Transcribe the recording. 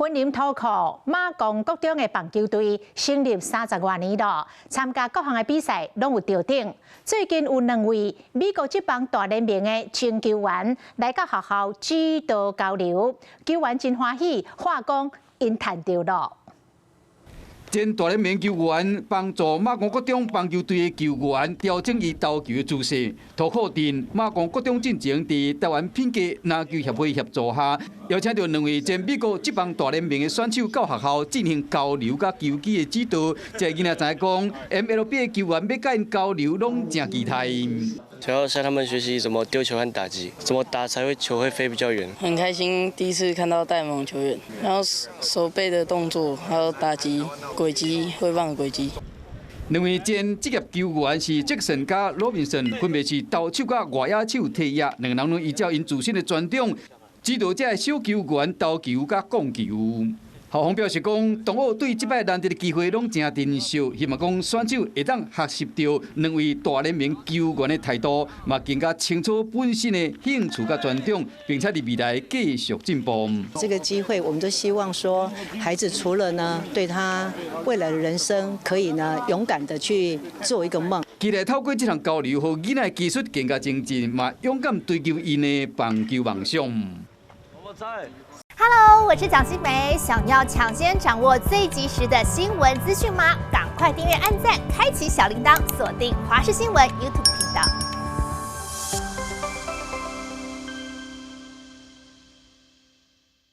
雲林土庫馬公國中的棒球隊成立30外年咯，參加各項的比賽攏有得頂。最近有兩位美國職棒大聯盟的前球員來到學校指導交流，球員真歡喜，話講𪜶趁著囉。前大聯盟球員幫助馬公國中棒球隊的球員調整伊投球的姿勢。土庫鎮馬公國中進前佇台灣品格籃球協會協助下，邀請著兩位前美國職棒大聯盟的選手到學校進行交流佮球技的指導。這个囡仔知影講，MLB 的球員欲佮𪜶交流，攏誠期待。主要向他們學習怎麼丟球和打擊，怎麼打才會球會飛比較遠。很開心第一次看到大聯盟球員，然後手背的動作，還有打擊軌跡、揮棒的軌跡。兩位前職業球員是傑森佮羅賓森，分別是投手佮外野手退役。兩个人攏依照𪜶自身的專長，指導這个小球員投球佮控球。校方表示講，同學對這擺難得的機會攏誠珍惜，希望講選手會當學習著兩位大聯盟球員的態度，嘛更加清楚本身的興趣佮專長，並且佇未來繼續進步。這個機會，我們都希望說，孩子除了呢，對他未來的人生可以呢勇敢的去做一個夢。期待透過這場交流，予囡仔技術更加精進，嘛勇敢追求𪜶的棒球夢想。 Hello，我是蔣新梅。想要搶先掌握最及時的新聞資訊嗎？趕快訂閱、按讚、開啟小鈴鐺，鎖定華視新聞 YouTube 頻道。